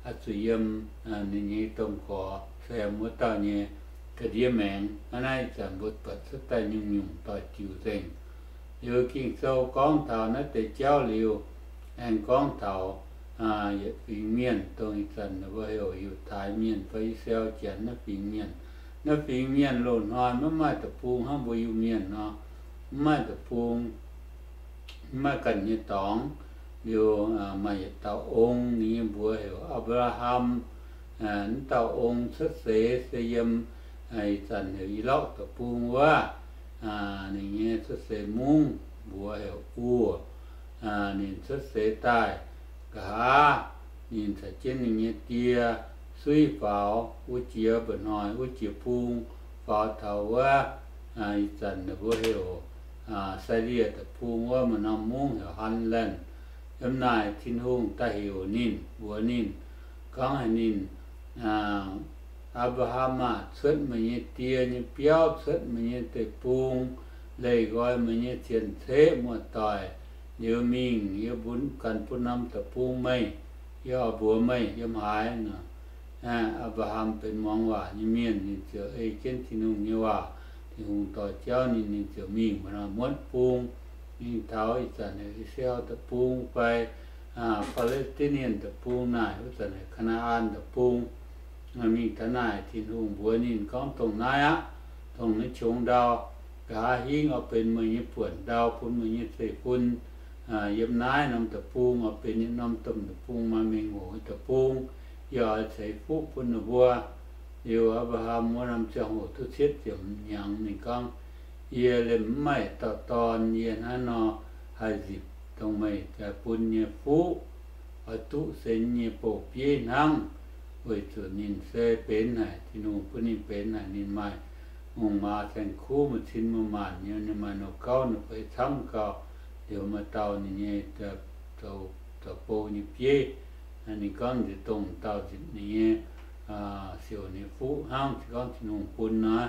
oix zuqc yiem ninh nyei domh gorx saeng wuov dauh nyei ga'ndiev maengx. Hnangv naaiv ih zanc mbuo buatc cuotv daaih nyungc-nyungc doic diuc nzengc. Liuz Ging-Sou gorngv taux naaiv deix jauv liuz, aengx gorngv taux yietc fingx mienh, dongh ih zanc mbuo heuc Yiutai Mienh fai I^saa^laa^en Janx naaiv fingx mienh. Naaiv fingx mienh loz-hnoi maiv maaih deic-bung hnangv mbuo Iu-Mienh nor, maiv maaih deic-bung, maiv maaih ganh nyei dorngx. Liuz maaih yietc dauh ong, ninh nyei mbuox heuc Apc^laa^ham. Wuov dauh ong cuotv seix se yiem ih zanc heuc Iraqv deic-bung wuov. Ninh nyei cuotv seix mungv mbuox heuc Ur. Ninh cuotv seix daaih, nqa'haav ninh caux jienv ninh nyei die suiv faaux wuov jiex mba'hnoi, wuov jiex bung, faaux taux wuov ih zanc mbuo heuc Sailie deic-bung wuov, maaih norm mungv heuc Hanlaen. Yiem naaic Tin-Hungh daaih heuc ninh, mbuox ninh, gorngv haic ninh, Apc^laa^ham aah! Cuotv meih nyei die nyei biauv, cuotv meih nyei deic-bung, leih nqoi meih nyei cien-ceqv muoz-doic, liuz mingh, yie ganh bun norm deic-bung meih. Yie oix mbuox meih yiem haaix nor. Apc^laa^ham benx muangx waac nyei mienh, ninh ziouc ei jienv Tin-Hungh nyei waac. Tin-Hungh dorh jauv ninh, ninh ziouc mingh muotv bung, mingh taux ih zanc heuc I^saa^laa^en Deic-Bung fai Aa^pa^le^stin^nie Deic-Bung naaic, wuov zanc heuc Kaa^naa^an Deic-Bung. Mingh taux naaic Tin-Hungh mbuox ninh gorngv, Dongh naaiv aqv, dongh naaiv qongx ndau, nqa'haav hingv oix benx meih nyei buonc ndau bun meih nyei zeiv-fun. Yiem naaiv norm deic-bung oix benx yietc norm domh deic-bung, maaih mengh hoc nyei deic-bung. Yie oix ceix fuqv bun ninh mbuo. Liuz Apc^laa^ham wuov norm ziangh hoc duqv cietv ziepc hnyangx. Ninh gorngv, Yie liemh mv maaih dauh dorn. Yie hnangv nor haih nzipc dongh meih bun nyei fuqv, oix duqv se nyei bouh-bieiv hnangv, weic zuqc ninh se benx haic, Tin-Hungh bun ninh benx haic. Ninh maaih hungh maaz saeng-kuv, maaih cin maaih maanc nyei, ninh maaih nouh gauv nouh feix camv gauh. Liuz maaih dauh ninh nyei zoux bou nyei bieiv. Ninh gorngv nzipc dongh dauh nzipc ninh nyei siouc ninh nyei fuqv hnangv, se gorngv Tin-Hungh bun nor.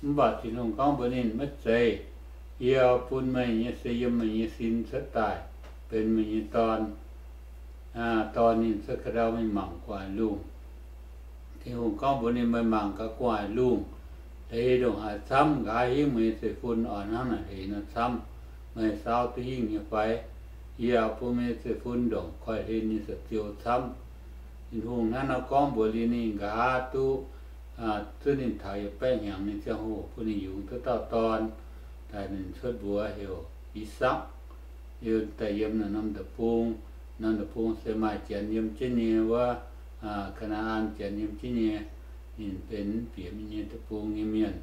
Mv baac Tin-Hungh gorngv mbuox ninh, Maiv zeiz. Yie bun meih nyei se yiem meih nyei sin cuotv daaih benx meih nyei dorn. Dorh ninh cuotv ga'ndau mingh mangc gu'nguaaic lungh. Tin-Hungh gorngv mbuox ninh, Meih mangc gaax gu'nguaaic lungh, hleix ndongc haaix camv, nqa'haav hingv meih nyei zeiv-fun oix hnangv naaic hleix nor camv. Meih saau duqv hingh nyei fai? Yie bun meih nyei zeiv-fun ndongc koiv-hlen nyei saa-ziou camv. Tin-Hungh hnangv nor gorngv mbuox liuz ninh, nqa'haav duqv zuov ninh taux yietc baeqv hnyangx nyei ziangh hoc bun ninh yungz duqv dauh dorn, daaih ninh cuotv mbuox heuc I^sakc. Liuz daaih yiem naaiv norm deic-bung. Norm deic-bung se maaih janx yiem jienv nyei wuov, Kaa^naa^an janx yiem jienv nyei. Ninh benx bieqc ninh nyei deic-bung nyei mienh.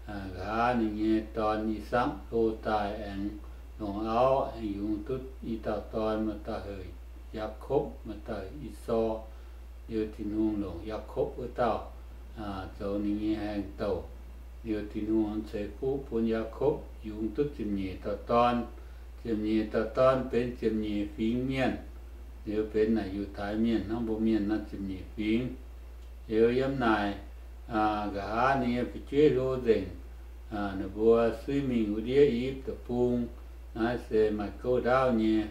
Nqa'haav ninh nyei dorn, I^sakc, hlo daaih aengx longc auv, aengx yungz duqv i dauh dorn, maaih dauh heuc Yaakopv, maaih dauh heuc Esaau. Liuz Tin-Hungh longc Yaakopv wuov dauh zoux ninh nyei haengh douc. Liuz Tin-Hungh ceix fuqv bun Yaakopv yungz duqv ziepc nyeic dauh dorn. Ziepc nyeic dauh dorn benx ziepc nyeic fingx mienh. Liuz benx naaic Yiutai Mienh hnangv mbuo mienh nor ziepc nyeic fingx. Liuz yiem naaic nqa'haav ninh nyei fu'jueiv hlo nzengc. Ninh mbuo suiv mingh wuov ndiev I^yipv Deic-Bung. Naaiv se maaih gouv ndaauv nyei,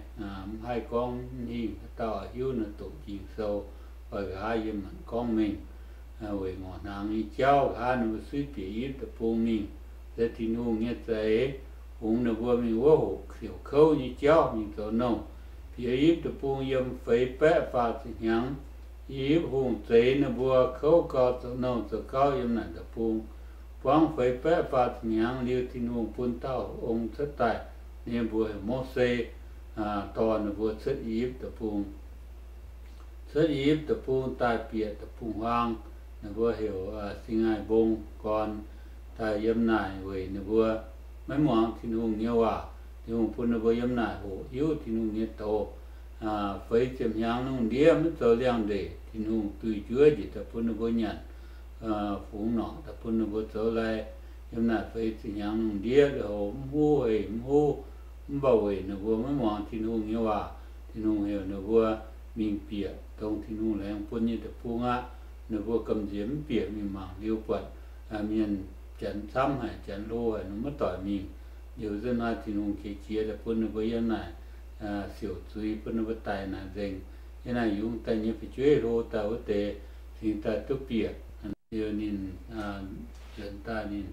mv haih gorngv, mv hingh haaix dauh hiuv nor doqc Ging-Sou fai nqa'haav yiem maanc gorngv mengh. Weic ngorc hnaangx nyei jauv nqa'haav ninh mbuo suiv bieqc I^yipv Deic-Bung mingh, se Tin-Hungh nyei za'eix fungx ninh mbuo mingh wuov hoqc siouc kouv nyei jauv mingh zoux nouh. Bieqc I^yipv Deic-Bung yiem feix baeqv faah ziepc hnyangx. I^yipv hungh zeix ninh mbuo, kouv gau, zoux nouh zoux gauv yiem naaic deic-bung. Buangv feix baeqv faah ziepc hnyangx liuz, Tin-Hungh bun dauh ong cuotv daaih, ninh mbuox heuc Mose, dorh ninh mbuo cuotv I^yipv Deic-Bung. Cuotv I^yipv Deic-Bung daaih bieqc deic-bung-huaang, ninh mbuo heuc Singx^aai Mbong gorn, daaih yiem naaic weic ninh mbuo maiv muangx Tin-Hungh nyei waac. Tin-Hungh bun ninh mbuo yiem naaic hoqc hiuv Tin-Hungh nyei doz. Feix ziepc hnyangx lungh ndiev maiv zoux liangx ndeic, Tin-Hungh duih njuov njiec daaih bun ninh mbuo nyanc, fungx norqc daaih bun ninh mbuo zoux lai. Yiem naaic feix ziepc hnyangx lungh ndiev lui-houx mv huv hec mv huv. Mv baac weic ninh mbuo maiv muangx Tin-Hungh nyei waac, Tin-Hungh heuc ninh mbuo mingh bieqc dongh Tin-Hungh laengz bun nyei deic-bung aqv. Ninh mbuo gamh nziex mv bieqc, mingh mangc liuz buatc mienh janx camv haic, janx hlo haic, ninh maiv doic mingh. Liuz nzunc hnoi Tin-Hungh qiex jiez daaih bun ninh mbuo yiem naaic siouc zuiz, bun ninh mbuo daic naaic nzengc. yie naaic yungz daaih nyei fu'jueiv hlo daaih wuov deix cingx daaih duqv bieqc. Liuz ninh, aa, nzuonx daaih ninh,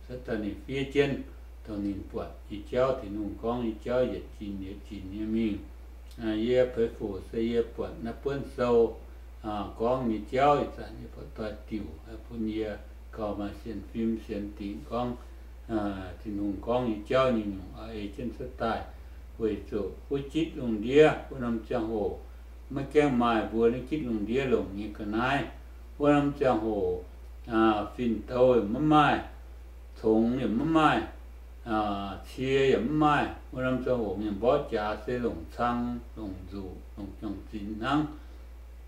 cuotv daaih ninh fiev jienv, dongh ninh buatc nyei jauv, Tin-Hungh gorngv nyei jauv yietc ginc yietc ginc nyei mingh. Yie Peix Fuc se yie buatc naaiv buonv sou gorngv nyei jauv ih zanc yie buatc doix-diuc bun yie gauh maaih sienx fim sienx dingc gorngv Tin-Hungh gorngv nyei jauv nyei nyungc ei jienv cuotv daaih, weic zuqc wuov gitv lungh ndiev wuov norm ziangh hoc maiv gaengh maaih mbuo naaiv gitv lungh ndiev longc nyei ga'naaiv. Wuov norm ziangh hoc fin-douh yaac maiv maaih, congx yaac maiv maaih, cie yaac maiv maaih. Wuov norm ziangh hoc mienh mborqv jaax se longc cang, longc nzuqc, longc juang-zinx hnangv.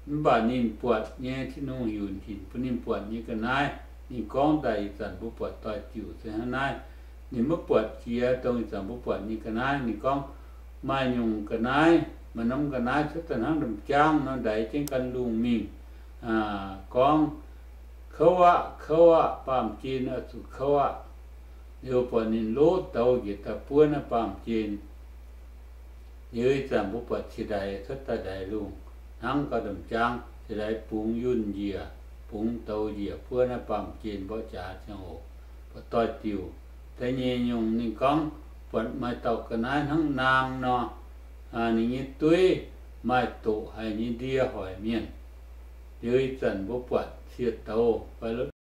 Mv baac ninh buatc nyei, Tin-Hungh heuc hinc bun ninh buatc nyei ga'naaiv, ninh gorngv daaih ih zanc mbuo buatc doix-diuc se hnangv naaiv. Ninh maiv buatc jiex dongh ih zanc mbuo buatc nyei ga'naaiv. Ninh gorngv maaih nyungc ga'naaiv, maaih norm ga'naaiv cuotv daaih hnangv ndamv-jaangv nor ndaix jienv gan lungh mingh, gorngv, Kouv aqv, kouv aqv, baamh gen oix zuqc kouv aqv. Liuz buatc ninh loqv douz njiec daaih buov naaiv baamh gen. Liuz ih zanc mbuo buatc ciex ndaix cuotv daaih ndaix lungh hnangv gauh ndamv-jaangv, ciex ndaix bungx yunh njiec, bungx douz njiec buov naaiv baamh gen mborqv jaax ziangh hoc, buatc doix-diuc. Da'nyeic nyungc ninh gorngv buatc maaih dauh ga'naaiv hnangv naang nor, ninh nyei dueiv maaih doqc haic nyei ndie hoic mienh. Liuz ih zanc mbuo buatc ciex douz fai